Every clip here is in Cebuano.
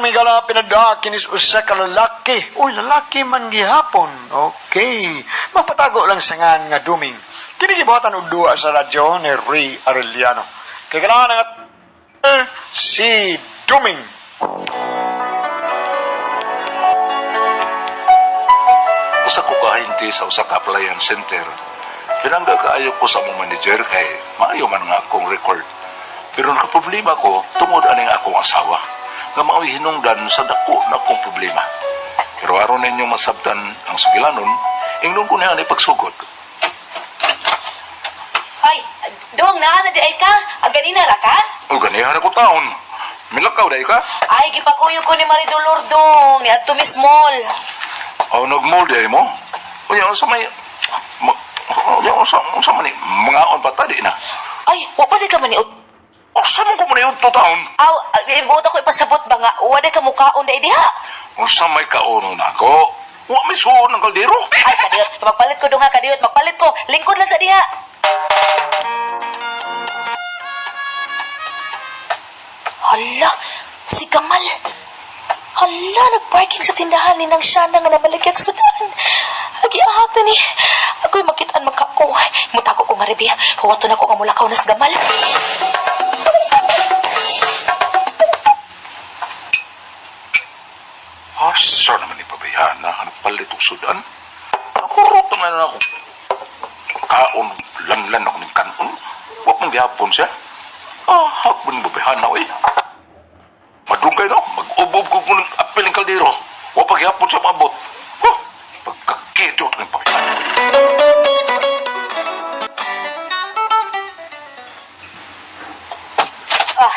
Karon may gala pinadua kinis usa ka lalaki. Uy, lalaki man gihapon. Okay. Magpatago lang sa ngan nga Duming. Kini gibuhatan og duwa sa radyo ni Ray Arellano. Kay kailangan nga si Duming. Usa ko kahinti sa usa ka appliance center. Pinangga kaayo ko sa among manager kay maayo man nga akong record. Pero nakaproblema ko tungod aning akong asawa nga mao'y hinungdan sa dako na akong problema. Pero aron ninyo masabtan ang sugilanon, ingnon ko niya ni pagsugod. Ay, dong, naa na di ay ka. Ang ganina ra ka? O ganihan ako taon. Milakaw dai ka? Ay, gipakuyo ko ni Maridolor dong. Ni adto mismol. O nagmall di ay mo? Unya unsa may ma, unya unsa man ni mga on pa ta di na. Ay, wa pa di ka man ni Unsa man ko man to taon? Aw, ibuot ako ipasabot ba nga wa di ka mukaon dai diha. Unsa may kaono nako? Wa may suon ng kaldero. Ay, kadiyot. Magpalit ko dong ha, kadiyot. Magpalit ko. Lingkod lang sa diha. Hala, si Kamal. Hala, nagparking sa tindahan ni Nang Shana nga nabalikyag sudan. Agi ahak na ni. Ako'y makitaan magkako. Mutako ko maribi. Huwato na ko nga mulakaw na sa Gamal. Asa naman ni pabayana ang palit og sudan? Nakurot naman na ako. Kaon, lanlan ako ng kanon. Wa pang gihapon siya. Ah, hapon ni pabayana oy. Madugay no, mag-ubob ko ng apel ng kaldero. Wa pa gihapon siya maabot. Huh, pagkakidot ng pabayana. Ah.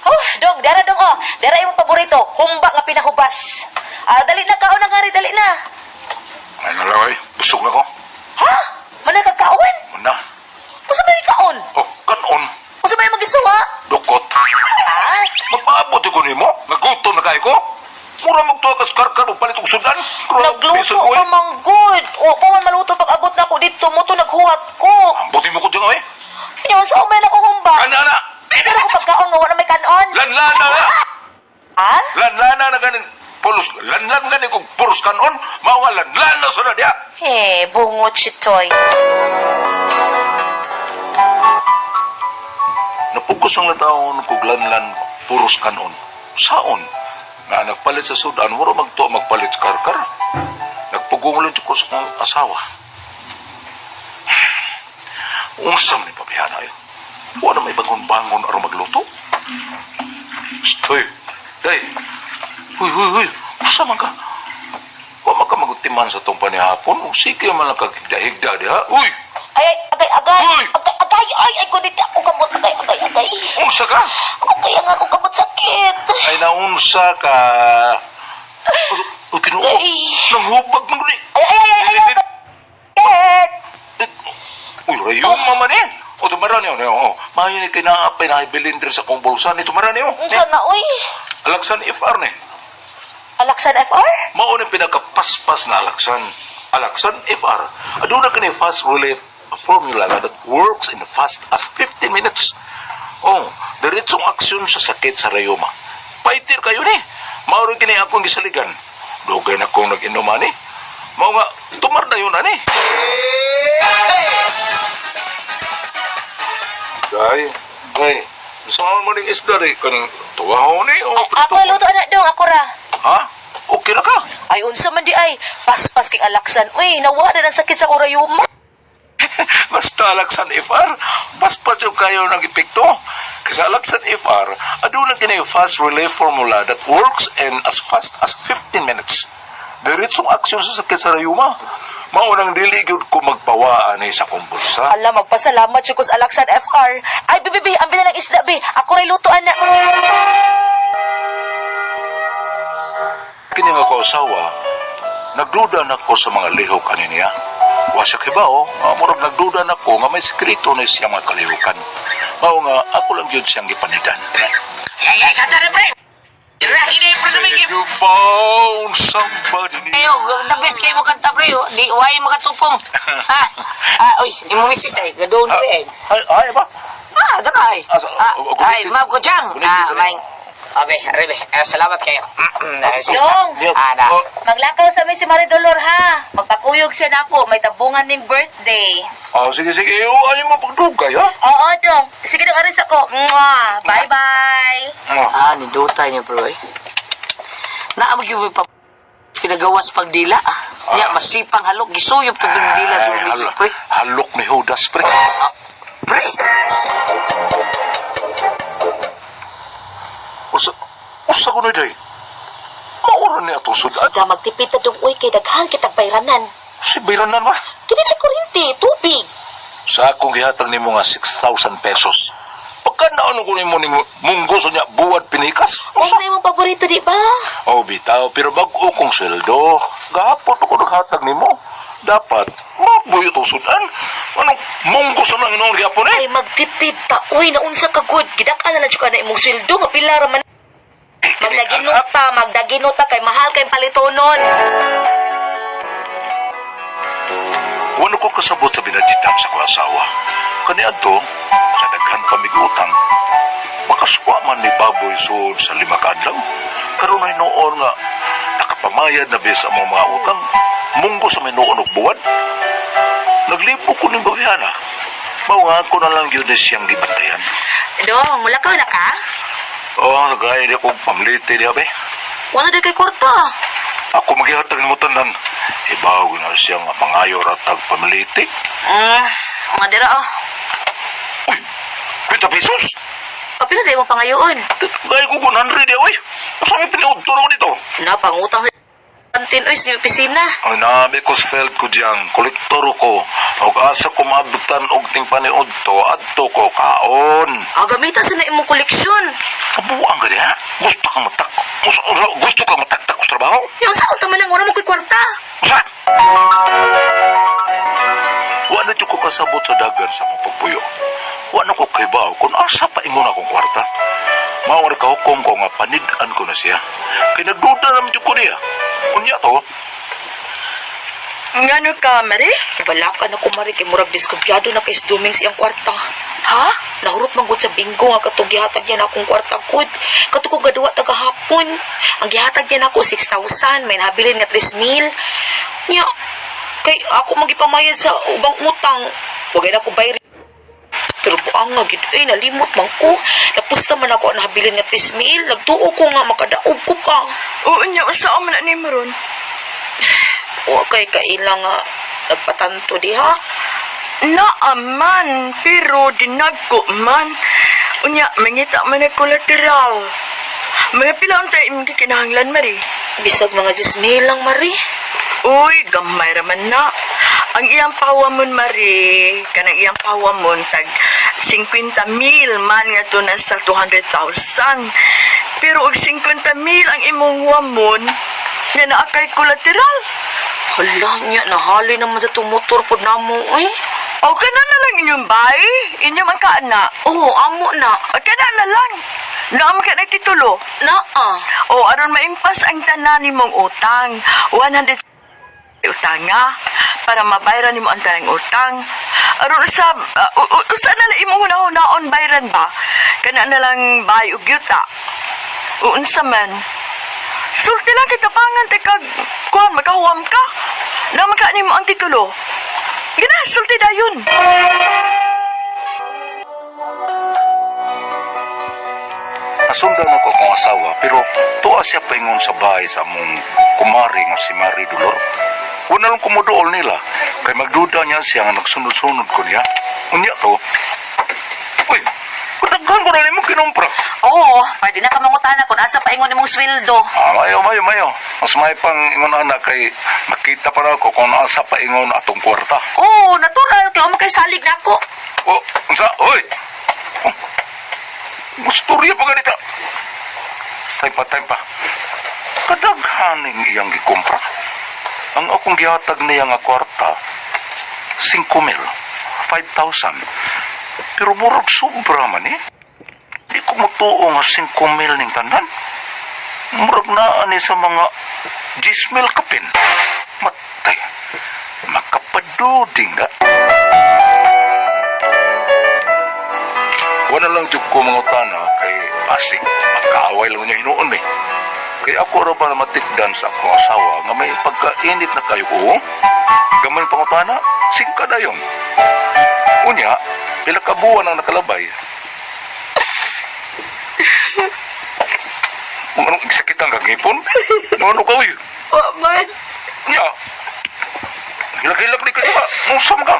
Oh, dong, dara dong oh. Dara imong paborito, humba nga pinahubas. Ah, dali na kaon na ngari, dali na. Ay nalaway, busog na ko. Ha? Mana ka kaon? Muna. Usa may kaon? Oh, kanon. Usa may magisuwa? Dukot. Ah, Magpaabot ko nimo. Nagutom na kayo ko. Mura magtuwa ka sa karkar o palit og sudan. Grabe nagluto sa buhay. pa man good. O pa man maluto pag abot na ko dito mo to naghuwat ko. Buti mo ko dyan, oy. Yun, sa umay na ko humba. Kana na! Pero ko pagkaon nga wala may kanon. Lanlana na! Ha? Lanlana na ganing pulos. Lanlan ganing kung puros kanon. Mao nga lanlana sa na diya. Eh, bungot si Toy. Napugos ang lataon kog lanlan puros kanon. Saon? Nga nagpalit sa sudan, wala magtuwa magpalit sa karkar. Nagpugong lang ko sa akong asawa. Unsa man ni pabihana yun? Wala may bangon-bangon aron magluto. Stoy! Day! Huy, huy, huy! Unsa man ka? Wa man ka magutiman sa tong panihapon. Sige man lang kag higda-higda diha. Uy! Ay, ay, agay, agay. Uy! Agay, agay, ay, ay, kunit ako kamot. Agay, agay, agay. Unsa ka? Agay, ang ako kamot sakit. Ay naunsa ka. O, Ginoo. Ay. Nanghubag man gani. Ay, ay, ay, ay, ay, sakit. Uy, rayo mama ni. O tumara niyo niyo. Oh. Maayo ni kinaapay na ibilin diri sa akong bulsa ni tumara niyo. Unsa na, uy? Alaksan FR ni. Alaksan FR? Mao ni pinakapaspas na alaksan. Alaksan FR. Aduna kini fast relief formula that works in fast as 15 minutes. Oh, diretsong aksyon sa sakit sa rayuma. Paitir kayo ni. Mao rin kini akong gisaligan. Dugay na kong nag-inom ani. Mao nga tumar na yun ani. Day, day. Saan mo ning isda di kaning tuwahon ni o Ako luto na dong, ako ra. Ha? Okay na ka? Ay, unsa man di ay. Paspas kay alaksan. Uy, nawa na ng sakit sa urayuma. Basta Alaksan FR, paspas yung kayo ng epekto. Kasi Alaksan FR, aduna kini fast relief formula that works in as fast as 15 minutes. Diretsong aksyon sa sakit sa rayuma. Maunang dili gyud ko magpawaan eh sa akong bulsa. Ala, magpasalamat siya ko sa Alaksan FR. Ay, bibi, bi, ang binalang isda, bi. Ako ray luto, ana. Kini nga ko asawa, nagduda na ko sa mga lihok ani niya. Wa siya kibaw, murag nagduda na ko nga may sekreto na siya mga kalihukan. Mao nga ako lang gyud siyang gipanidan. Ay, ay, kanta na, pre! Ini, pre, dumigib! You found somebody new. Ayo, the best kayo mo kanta, pre. Di, why makatupong? Ha? Ah, uy, imo misis ay, gadon, pre. Ay. Ay, ay ba? Ah, dara ay. Ah, Ah, oh, ay, ma'am ko dyan. Gunit, Ah, sorry. may, Abe, Rebe, salamat kayo. Sister. Dong! Ah, na. Oh, Maglakaw sa mi si Maridolor ha. Magpakuyog siya nako, may tabungan ning birthday. ah, sige, sige. Oh, ayaw mo pagdugay, ha? Oo, dong. Sige dong, aris ako. Mwah! Bye-bye! Ah. Ah, nindutay niyo, bro, eh. Naamag yung pa pinagawas pagdila, ah. Nya, masipang halok. Gisuyop to dong dila sa Ay, music, pre. halok ni Judas, pre. Ah, pre! Usa, usa ko na day. Maura niya itong sudan. Da magtipid ta dong uy kay daghan kitag bayranan. Si Bayranan ba? Kini na kuryente, tubig. Sa akong gihatag nimo nga 6,000 pesos. Pagka naano ko nimo ning munggo sa niya buwad pinikas. Mao na imong paborito di ba? Oh, bitaw, pero bago kong sweldo, gahapon ako naghatag nimo. Dapat mabuyo itong sudan. Anong munggo sa nang inoon gihapon eh? Ay magtipid ta uy naunsa ka good. Gidak-an na na jud ka na imong sweldo nga pila ra man. Magdaginota, magdaginota kay mahal kay palitonon. Wala ko kasabot sa binajitam sa kong asawa. Kaniadto, sa daghan kami utang. Makaswa man ni Baboy Sud sa 5 ka adlaw. Karon ay noon nga nakapamayad na bis ang mga utang. Munggo sa may noon og buwan. Naglipo ko ning babyana. Mao nga ako na lang yun siyang gibantayan. Dong, mulakaw na ka? Oo, oh, nagay di ko pamliti diha be. Wala di kay kwarta. Ako maghihatag nimo tanan. Ibaw na siya nga mangayo ratag pamliti. Mga dira oh. Uy, 20 pesos? Kapila na imong pangayoon. Gaya ko 100 eh, oy. Asa may piniudto naman ito? Na pangutang sa kantin oy sa opisina. Ay, nami ko felt ko diyang, kolektor ko. Og asa ko maabutan og ting paniudto, adto ko kaon. Ah, gamitan sa na imong koleksyon. Kabuang ka diha? Gusto kang matak... Gusto, gusto kang mataktak sa trabaho? Yung sa unta man ang wala mo ko'y kwarta. Usa! Wa na jud ko kasabot sa dagan sa mong pagpuyo. Wa na ko kaibaw kung asa pa ingon akong kwarta. Mao nga nakahukom ko nga panid-an ko na siya. Kay nagduda naman jud ko niya. Unya to, Ngano ka, Mari? Wala ka na kumari kay murag diskumpiyado na kay duming siyang kwarta. Ha? Nahurot man gud sa bingo nga katong gihatag niya na akong kwarta gud. Katong ko gaduwa taga hapon. Ang gihatag niya nako 6,000, may nabilin nga 3,000. Nya kay ako magipamayad sa ubang utang. Wagay na ko bayri. Pero buang nga gid ay nalimot man ko. Napusta man ako ang nabilin nga 3,000. Nagtuo ko nga makadaog ko pa. Oo niya, usa man na nimo ron. Wa kay kaila nga nagpatanto diha. Naaman, pero dinagko man. Unya, mangita man ang kolateral. Mga pila unta imong gikinahanglan, Mari? Bisag mga 10,000 lang mari. Uy, gamay raman na. Ang iyang pawamon, Mari, kanang iyang pawamon, tag 50 mil man nga to nasa 200,000. Pero og 50 mil ang imong wamon, nga naa kay kolateral. Hala niya, nahali naman sa tumutor pod namo ay. O kana na lang inyong bay, inyo man ka na. Oo, amo na. O kana na lang. Naam ka nagtitulo. Naa. O aron maimpas ang tanan nimong utang. 100 utanga para mabayran nimo ang tanang utang. Aron usab usa na lang imong hunahunaon bayran ba? Kana na lang bay og yuta. O unsa man. Sulti lang kita pangan te kag kuan makahuam ka. Naman ka nimo ang titulo. Gina, sulti dayon. Nasundan ako akong asawa pero tuwa siya paingon sa bahay sa among kumari nga si Marie Dolor. Wala lang kumuduol nila kay magduda niya siya nga nagsunod-sunod ko niya. Unya to. Uy, kadaghan ko na nimo kinumpra. Oo, pwede na ka mangutana kung asa paingon nimong sweldo. Ah, mayo, mayo, mayo. Mas may pang ingon ana kay makita para ako kung asa pa ingon atong kwarta. Oo, natural kay mo kay salig nako. Oh, unsa? Oy. Oh, Gusturya pa ganita. Time pa, time pa. Kadaghaning iyang gikumpra. Ang akong gihatag niya nga kwarta, 5,000, 5,000. Pero murag sobra man eh. Di ko mutuo nga 5,000 ning tanan. Murag naa ni sa mga 10,000 kapin. Matay. Makapaduding na. Wala lang jud ko mga tana kay Pasig, magkaaway lang niya hinuon eh. Kaya ako ra ba na matikdan sa akong asawa nga may pagkainit na kayo ko? Gamay pangutana, singka dayon. Unya, pila ka buwan ang nakalabay. Kung anong sakit ang gagipon? Ano ka, uy? Wa man. Unya, hilak-hilak di ka diba? Musam ka.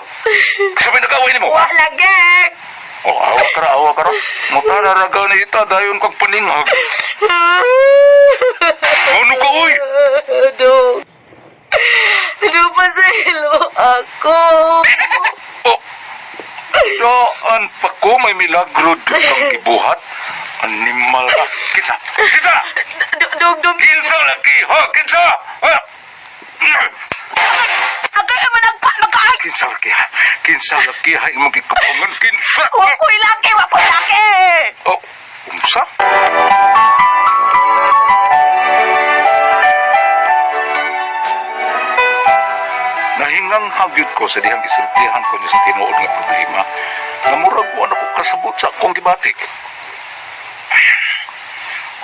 Sabi nag-away nimo. Wa lagi. Oh, awa ka ra, awa ka ra. Mutara ra ka ni ita, dayon kag paninghag. Ano ka, uy? Do. Do pasahilo ako. Oh, daan pa ko may milagro di kang gibuhat. Animal ka. Kinsa? Kinsa? Dog dog. Kinsa lagi? Ha? Kinsa? Ha? Agay man ang pa makaay. Kinsa lagi ha? Kinsa lagi ha? Imong gikapungan? Kinsa? Wa ko'y laki, wa ko'y laki. Oh, unsa? Nahingang hagyod ko sa dihang gisultihan ko niya sa tinuod nga problema. Nga murag wa na ko kasabot sa akong gibatik.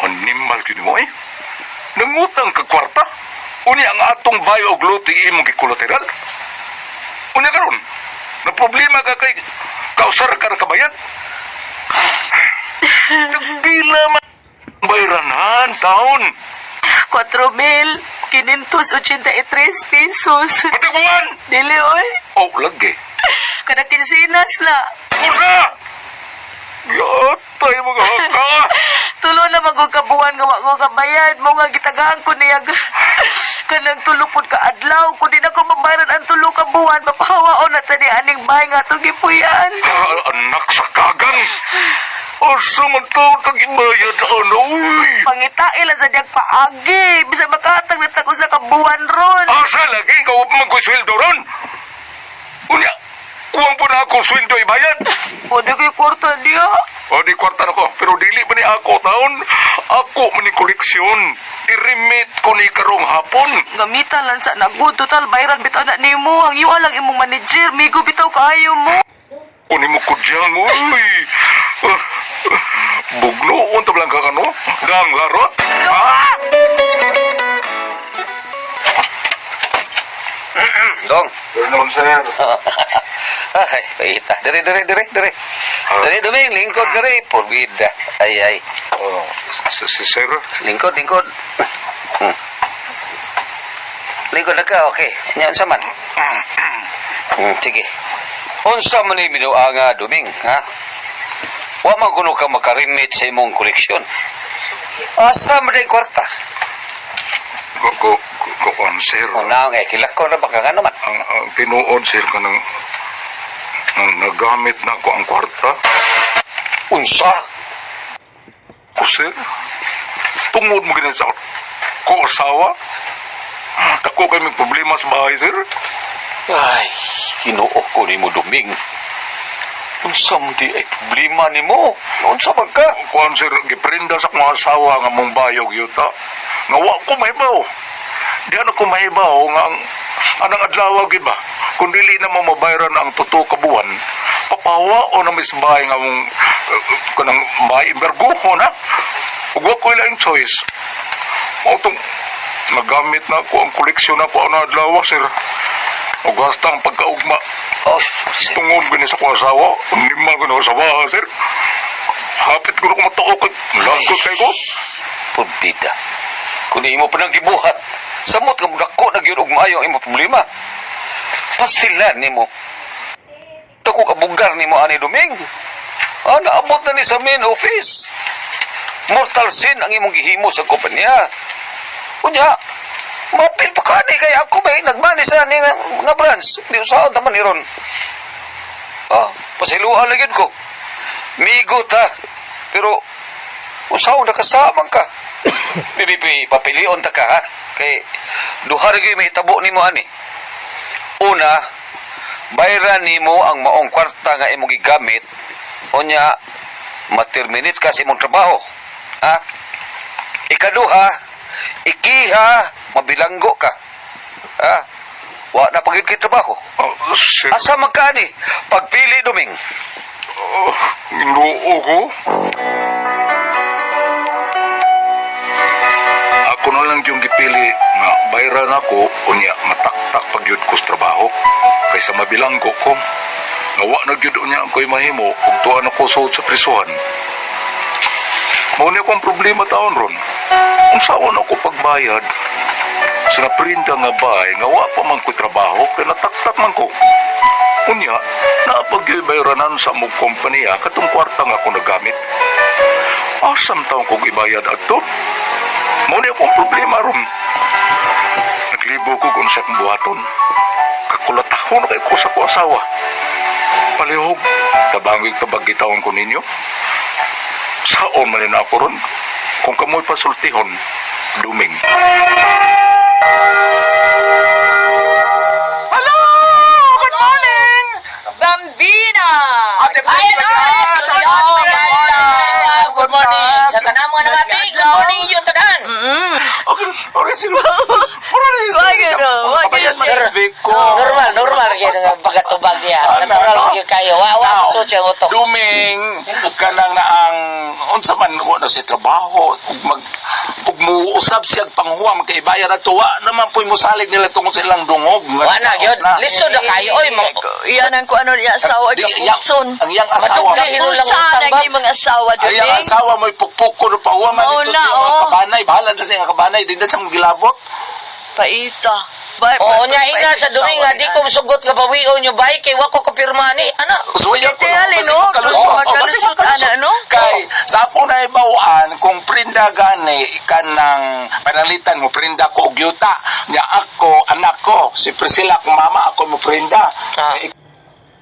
Animal gyud mo eh. Nangutang ka kwarta. Unya ang atong bayo og luti imong gikolateral. Unya karon, na problema ka kay kausar ka na kabayad. Nagpila man bayranan taon. 4,583 pesos. Matagbuan! Dili oy. Oh, lagi. Kada kinsinas na. Kursa! Yatay mga haka! Tulo na magog kabuan nga wa ko kabayad mo nga gitagaan ko niya kanang tulo pud ka adlaw kun di na ko mabayaran ang tulo ka buwan mapahawaon na ta ni aning bahay nga atong gipuy-an. Ah, anak sa kagang! Asa man to tag-ibayad ano, uy! Pangitain lang sa diyang paagi bisan makahatag na tag usa ka buwan ron. Asa lagi ka wa man ko'y sweldo ron? Unya, kuwang po na akong sweldo ibayad. Pwede ko'y kwarta niya. O di kwarta na ko, pero dili pa ni ako taon. Ako man ni koleksyon. I-remit ko ni karong hapon. Gamitan lang sa nagud total bayran bitaw na nimo ang yuwa lang imong manager migo bitaw kaayo mo. Kunin mo ko dyan, uy! Ah, bugno, unta lang ka kano? Gang larot? Ha? Dong. Ano, sir? Ay, paita. Dire, dire, dire, dire. Dire, duming, lingkod ka rin. Purbida. Ay, ay. Oh, si sir? Lingkod, lingkod. Lingkod na ka, okay. Nya, unsa man? Sige. Unsa man ni binuanga, duming, ha? Wa man kuno ka makarimit sa imong koleksyon. Asa man day kwarta? Ko, ko, ko, ko, sir. Una, eh, kilak ko na baka nga naman. Ang tinuod, sir, kanang ang nagamit na ko ang kwarta. Unsa? Ko, sir, tungod mo ganyan sa ko asawa. Dako kay may problema sa bahay, sir. Ay, Ginoo ko nimo duming. Unsa man di ay problema nimo? Unsa man ka? Kuan, sir, giprenda sa akong asawa nga mong bayog yuta. Nga wa ko mahibaw. Di ano ko mahibaw nga ang anang adlaw gyud ba? Kung dili na mo mabayran ang totoo ka buwan, papawa o na mis bahay nga mong kanang bahay imberguho na. Ug wa ko ilang choice. Mao tong nagamit na ako ang koleksyon na ako ang adlaw, sir. Ug hasta ang pagkaugma. Oh, sir. Tungod gani sa akong asawa, nimal ko na asawa, sir. Hapit ko na ko matuo kay lagot kay ko. Purbida. Kung imo pa nang gibuhat, samot nga mudako na gyud og maayo ang imong problema. Pastilan nimo. Dako ka bugar nimo ani duming. Ah, naabot na ni sa main office. Mortal sin ang imong gihimo sa kompanya. Unya, mapil pa ka ni kay ako may nagmani sa ni nga branch. Di usaon naman ni ron. Ah, pasiluan na gyud ko. Migo ta. Pero usaon nakasamang ka. Bibi, papilion ta ka ha. Kay duha ra gyud may hitabo nimo ani. Una, bayran nimo ang maong kwarta nga imong gigamit unya ma-terminate ka sa imong trabaho. Ha? Ikaduha, ikiha, mabilanggo ka. Ha? Wa na pagid kay trabaho. Oh, sir, Asa man ka ani? Pagpili duming. oh, ginoo ko. Kuno lang yung gipili nga bayran ako unya mataktak pag yun ko sa trabaho kaysa mabilanggo ko. Nga wa na gyud unya ako'y mahimo ug tuwa na ko suod sa prisuhan. Mao ni akong problema taon ron. Unsaon ako pagbayad sa naprinta nga bay nga wa pa man ko'y trabaho kay nataktak man ko. Unya, naapag bayranan sa among kompanya katong kwarta nga ako nagamit. Asam taong kong ibayad adto? Mao ni akong problema ron. Naglibo ko kung sa akong buhaton. Kakulatahon na kay ko sa akong asawa. Palihog, tabangig tabag gitawon ko ninyo. Saon man na ako ron. Kung kamoy pasultihon, Duming. Hello! Good morning! Bambina! Ate Pres, Ay, ay, Good morning. Sa tanan mga namati, good morning inyong tanan. Okay, okay, sila. Mura na yung Wag yun, oh, wag yun, sir. ko. Normal, normal kaya nga pagkatubag niya. Ana, Natural no? kayo kayo. Wa wa Now, so siya utok. Duming, kanang na ang unsa man wa na sa trabaho ug mag ug muusab siya panghuam kay bayad at wa naman po'y musalig nila tungkol sa ilang dungog. Wa na gyud. Lisod na kayo oy. Iyan ang kung ano niya asawa, Di, kapuson. ang iyang asawa. Madugay, hinulang Kapusan utang ang ba? imong asawa, Ang iyang Duming. asawa mo'y pukpuk ko pa huwa man Mao ito na, siya mga oh. kabanay. Bahala na siya nga kabanay. Di na siya gilabot. Paita. Bay, Oo nya ina sa duming nga di ko musugot nga bawion nyo bay kay wa ko kapirma ni. Ana. Suwayan ko Tingali, basi no? makalusot. Oh, Oh, basi makalusot, makalusot. ana, no? Kay, sa ako na ibawaan, kung prinda gani, kanang panalitan mo, prinda ko og yuta. Nya ako, anak ko, si Priscilla, akong mama, ako mo prinda. Ah. Kay,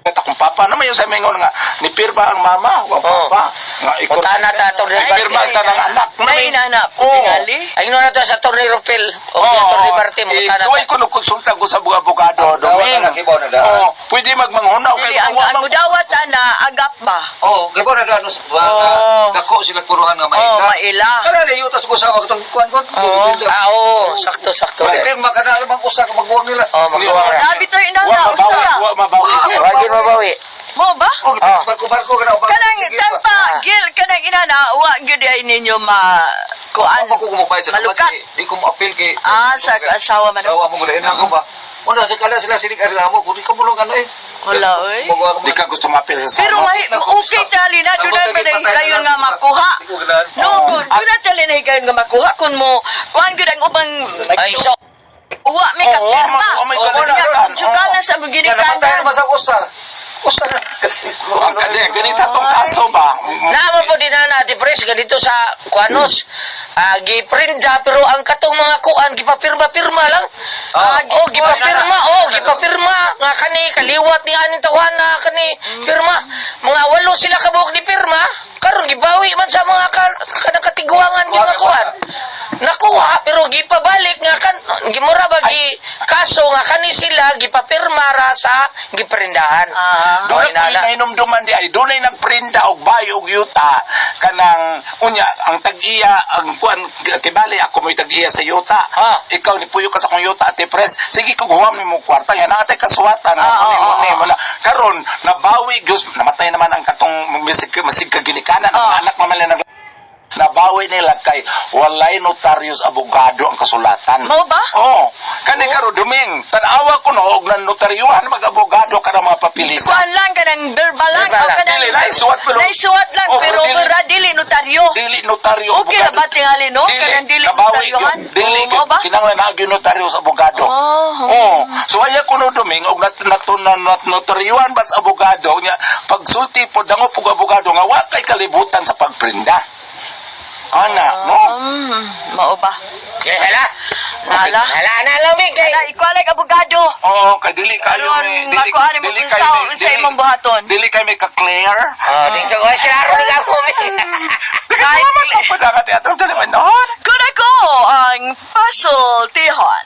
at akong papa naman yung sa mingon nga ni pirma ang mama wa Oh. papa nga ikaw Punta na ta, Atty. ni pirma ang tanang anak. Nay, nana, Oo. tingali. Ay na to sa Atty. Rufil o oh, Atty. Barte mo Eh, tana. suway ko no konsulta ko sa mga abogado, Doming. na, kibaw na daan. Oo, pwede magmanghunaw Dili, kay ang, wa ang man- mudawat ana, agap ba? Oh, gibo na daan ba? Oo. Dako sila puruhan nga maila. Oh, maila. Kana na yutas ko sa katong kuan kon. Oo. Ah, oo, sakto sakto. May pirma ka na mang usa ka magbuwang nila. Oh, magbuwang ra. Sabi to Wa inana, mabawi, usa. wa mabawi. Wa gyud mabawi. Mo ba? Oh, barko-barko ka na. Kanang tampa, gil, kanang inana, wa gyud ay ninyo ma kuan. Ako ko mupay sa Malukat. Di ko mo-appeal kay Ah, sa asawa man. Asawa mo gulain ako ba? Wala sa kala sila sinig mo kung di ka mo ano eh. Wala, oy. Di ka gusto mapil sa sama. Pero may, okay tali na, doon na pa kayo nga makuha. No, kung doon na tali na kayo nga makuha, kung mo, kuan gyud ang ubang, Ay so uwa may Oo, kapirma. may Oo, kalagatan. Juga na sa Namatay ginikanan. naman sa usa. Usa na. Ang kadi, ganit sa tong kaso ba? Naamo po din na Ate Pres ganito sa kuanos. Ah, giprinda pero ang katong mga kuan gipapirma-pirma lang. Ah, Oh, gipapirma, oh, gipapirma nga kani kaliwat ni aning tawana kani pirma. Mga walo sila kabuok ni pirma. Karon gibawi man sa mga kanang katiguangan yung mga kuan. Nakuha pero gipabalik nga kan gimura ba gi kaso nga kani sila gipapirma ra sa giprindahan. Ah. Oh, Doon na inana. nahinumduman di ay doon ay nagprinda og bay og yuta kanang unya ang tag-iya ang kuan kibali ako mo'y tag-iya sa yuta. Ah. Ikaw ni puyo ka sa akong yuta, Ate Pres. Sige kung huwam nimo kwarta yan ate kasuwatan Ah, mo ni oo, mo ni oo. mo na. Karon nabawi gyud namatay naman ang katong masig masig kaginikanan ang Ah. anak naman nila nabawi nila kay walay notaryos abogado ang kasulatan. Mao ba? Oo. Kani karon Duming, tan-awa ko no og nanotaryuhan mag-abogado ka ng mga papilisa. Kuan lang kanang verbal lang. Verbal o lang. kanang Dili, naisuwat pero- Naisuwat lang Oh, pero dili- pero dili notaryo. Dili notaryo Okay ra ba tingali no? Dili, Kanang dili kabawi notaryohan. yun. Dili, Oo, mao ba? kinahanglan na gyud notaryo sa abogado. Oh. Oo. So aya kuno Duming og nat notaryuhan ba sa abogado nya pagsulti po dango pug abogado nga wa kay kalibutan sa pagprinda. Ana, no? Mao ba? Eh, hala. Hala. Hala na lamig kay. Ala, ikuha abogado. Oo, kay dili kayo Aron, may makuha ni mo dili kung kayo sa imong buhaton. Dili kayo may ka-clear. Oh, di ko ay klaro ni ka mo. Salamat po pa dagat atong teleponon. Kuna ko ang Puzzle Tihon.